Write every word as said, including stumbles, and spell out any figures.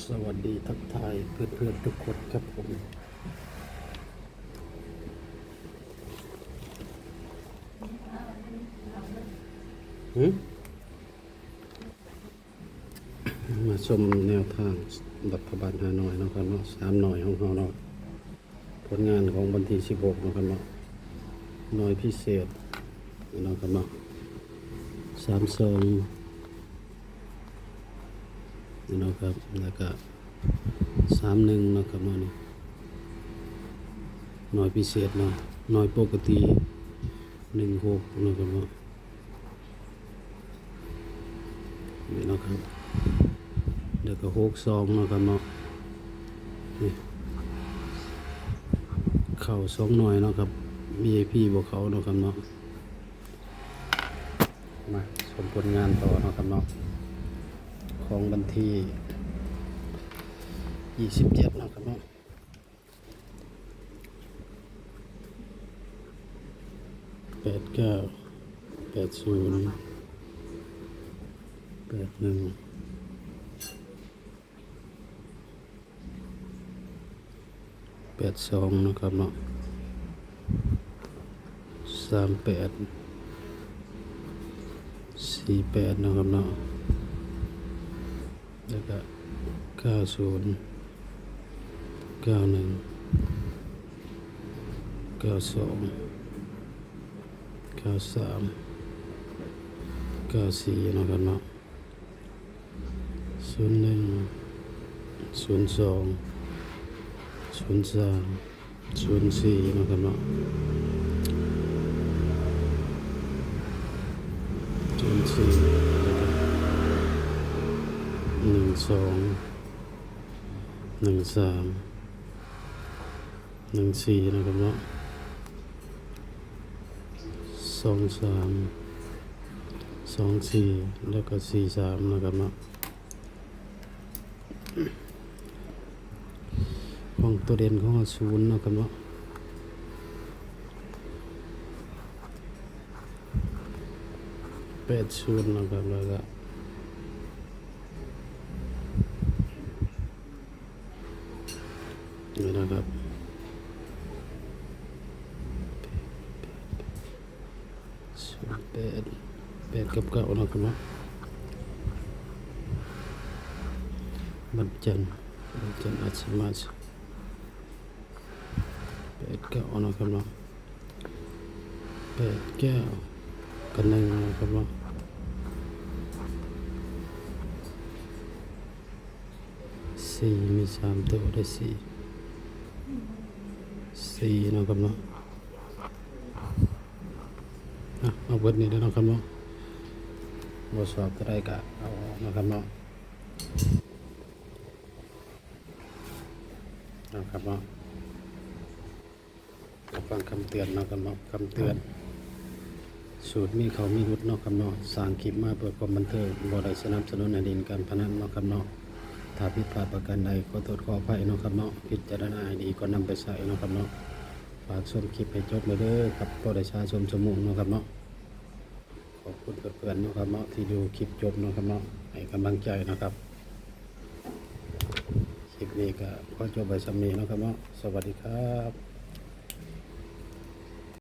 สวัสดีทักทายเพื่อนๆทุกคนครับผม หืม มาชมแนวทางรัฐบาลฮานอยเนาะครับเนาะ สามหน่อยของเราเนาะ ผลงานของวันที่สิบหกเนาะครับเนาะ หน่อยพิเศษเนาะครับเนาะ สามสอง นี่เนาะครับ แล้วก็ สามหนึ่งเนาะครับเนาะ นี่ หน่อยพิเศษเนาะ หน่อยปกติ หนึ่งหกเนาะครับเนาะ นี่เนาะครับ แล้วก็ หกสองเนาะครับเนาะ นี่ เข้าสองหน่อยเนาะครับ วีไอพี บ่เข้าเนาะครับเนาะ มาชมผลงานต่อเนาะครับเนาะ ของวันที่ ยี่สิบเจ็ดเนาะครับเนาะ แปดเก้า แปดศูนย์ แปดหนึ่ง แปดสองเนาะครับเนาะ สามแปด สี่แปดเนาะครับเนาะ แล้วก็ เก้าศูนย์ เก้าหนึ่ง เก้าสอง เก้าสาม เก้าสี่เนาะครับเนาะ ศูนย์หนึ่ง ศูนย์สอง ศูนย์สาม ศูนย์สี่เนาะครับเนาะ ศูนย์สี่ แล้วก็ หนึ่งสอง หนึ่งสาม หนึ่งสี่เนาะครับเนาะ สองสาม สองสี่ แล้วก็ สี่สามเนาะครับเนาะ ของตัวเด่นของเรา ศูนย์เนาะครับเนาะ แปดศูนย์เนาะครับ แล้วก็ นี่นะครับ ศูนย์แปด แปดกับเก้าเนาะครับเนาะ วันจันทร์ วันจันทร์อาจสิมา แปดเก้าเนาะครับเนาะ แปดเก้า กับ หนึ่งเนาะครับเนาะ สี่ มีสามตัว ได้สี่ สี่เนาะครับเนาะ อ่ะ เอาเบิดนี้แล้วเนาะครับเนาะ บ่ชอบตัวใดก็เอาออกเนาะครับเนาะ นะครับเนาะ รับฟังคำเตือนเนาะครับเนาะ คำเตือน สูตรมีเข้ามีหลุดเนาะครับเนาะ สร้างคลิปมาเพื่อความบันเทิง บ่ได้สนับสนุนให้เล่นการพนันเนาะครับเนาะ ถ้าผิดพลาดประการใดขอโทษขออภัยเนาะครับเนาะ พิจารณาให้ดีก่อนนำไปใช้เนาะครับเนาะ ฝากชมคลิปให้จบเลยเด้อครับ พอได้ช้าชมชั่วโมงเนาะครับเนาะ ขอบคุณเพื่อนๆเนาะครับเนาะ ที่ดูคลิปจบเนาะครับเนาะ ให้กำลังใจนะครับ คลิปนี้ก็ขอจบไว้ส่ำนี้เนาะครับเนาะ สวัสดีครับ